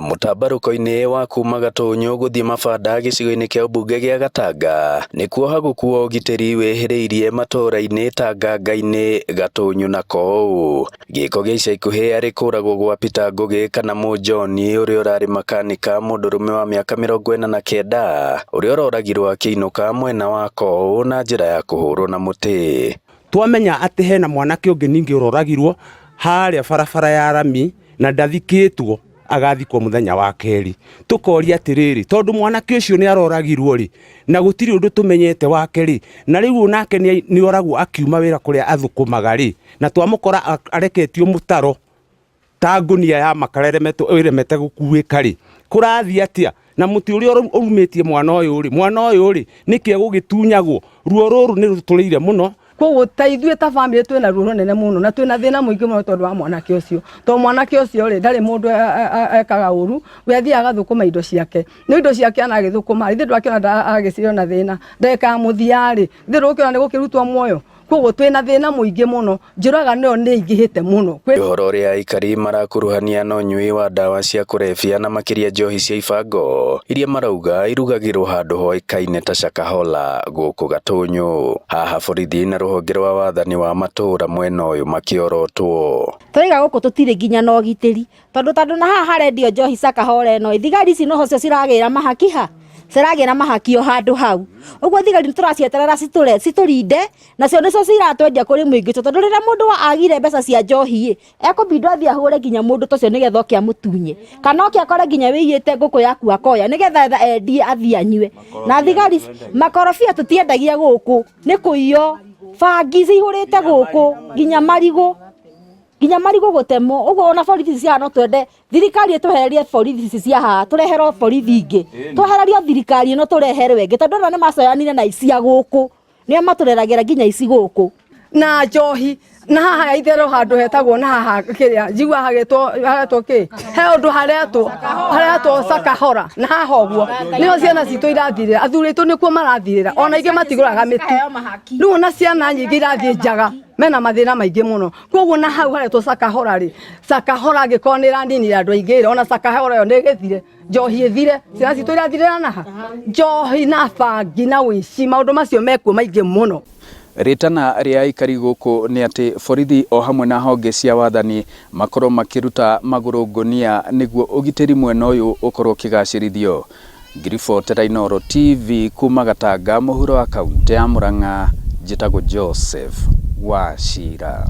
Mũtambarũko-inĩ wa kuma Gatũnyũ gũthiĩ Mabanda gĩcigo-inĩ kĩa ũmbunge gĩa Gatanga nĩkuo hagũkuo ũgitĩri wĩhĩrĩirie matũũra-inĩ ta Nganga-inĩ, Gatũnyũ na Koũ. Gĩko gĩa ica ikuhĩ arĩ kũragwo gwa Peter Ngũgĩ kana Mũnjoni ũrĩa ũrarĩ makanika mũndũrũme wa mĩaka 49 ũrĩa ũroragirwo akĩinũka mwena wa Koũ na njĩra ya kũhũrwo na mũtĩ. Twamenya atĩ hena mwanake ũngĩ ningĩ ũroragirwo harĩa barabara ya rami na ndathikĩtwo agathikwo mũthenya wa kerĩ. Tũkoria atĩrĩrĩ, tondũ mwanake ũcio nĩ aroragirwo rĩ, na gũtirĩ ũndũ tũmenyete wake rĩ, na rĩu nake nĩ oragwo akiuma wĩra kũrĩa athũkũmaga rĩ, na twamũkora areketio mũtaro ta ngũnia ya makara ĩremete gũkuĩka rĩ, kũrathiĩ atĩa? Na mũtĩ ũrĩa ũrumĩtie mwana ũyũ rĩ, mwana ũyũ rĩ, nĩkĩ egũgĩtunyagwo? Ruo rũrũ nĩ rũtũrĩire mũno. Koguo ta ithuĩ ta bamĩrĩ twĩna ruo rũnene mũno na twĩna thĩna mũingĩ mũno tondũ wa mwanake ũcio. Tondũ mwanake ũcio rĩ, ndarĩ mũndũ ekaga ũru, we athiaga agathũkũma indo ciake. No indo ciake ona agĩthũkũma, ithuĩ ndwakĩona agĩciona na thĩna. Ndagĩka ya mũthia rĩ, ithuĩ ndũgũkĩona nĩ gũkĩrutwo muoyo. Koguo twĩna thĩna mũingĩ mũno, njũragano ĩyo nĩ ĩingĩhĩte mũno. Ũhoro ũrĩa aikari marakuruhania na ũnyui wa ndawa cia kũrebia na makĩria njohi cia ibango iria marauga irugagĩrwo handũ hoĩkaine ta Shakahola gũkũ Gatũnyũ. Haha borithi na rũhonge rwa wathani wa matũũra mwena ũyũ makĩorotwo. Tũraiga gũkũ tũtirĩ nginya na ũgitĩri tondũ tondũ na haha harendio njohi Shakahola ĩno thigari ici noho cio ciragĩra mahaki ha ciragĩra mahaki o handũ hau ũguo thigari nĩ tũracieterera citũre citũrinde nacio nĩcio ciratwendia kũrĩ mũingĩ ũcio tondũ rĩrĩa mũndũ agire mbeca cia njohi ĩ ekũbindwo athiĩ ahũre nginya mũndũ ta ũcio nĩgetha oke amũtunye kana oke akore nginya wĩiyĩte ngũkũ yaku akoya nĩgetha etha endie athiĩ anyue na thigari makorobia tũtiendagia gũkũ nĩ kũiywo bangi cihũrĩte gũkũ nginya marigũ nginya marigũ gũtemwo ũguo ona borithi ici cia haha no twende thirikari ĩtũhererie borithi ici cia haha tũreherwo borithi ingĩ twehererio thirikari ĩno tũreherwo ĩngĩ tondũ ona nĩ macoyanire na ici cia gũkũ nĩo matũreragĩra nginya ici gũkũ na njohi na haha itherũ handũ hetagwo na haha kĩrĩa njigua hagetwo hagetwo kĩ he ũndũ haretwo haretwo Sakahora na haha ũguo nĩho ciana citũ irathirĩra athuri aitũ nĩkuo marathirĩra ona ingĩ matigũraga mĩtu rĩu ona ciana nyingĩ irathiĩ njaga mena mathĩna maingĩ mũno koguo na hau haretwo Sakahora rĩ Sakahora angĩkorwo nĩ ĩraninire andũ aingĩ rĩ ona Sakahora ĩyo nĩ ĩgĩthire njohi ĩthire ciana citũ irathirĩra naha njohi na bangi na ũici maũndũ macio mekuo maingĩ mũno. Rĩtana rĩa aikari gũkũ nĩ atĩ borithi o hamwe na honge cia wathani makorwo makĩruta magũrũ ngũnia nĩguo ũgitĩri mwena ũyũ ũkorwo ũkĩgacĩrithio. Ngĩribotera Inooro TV kuma Gatanga mũhuro wa kauntĩ ya Murang'a, njĩtagwo Joseph Wachira.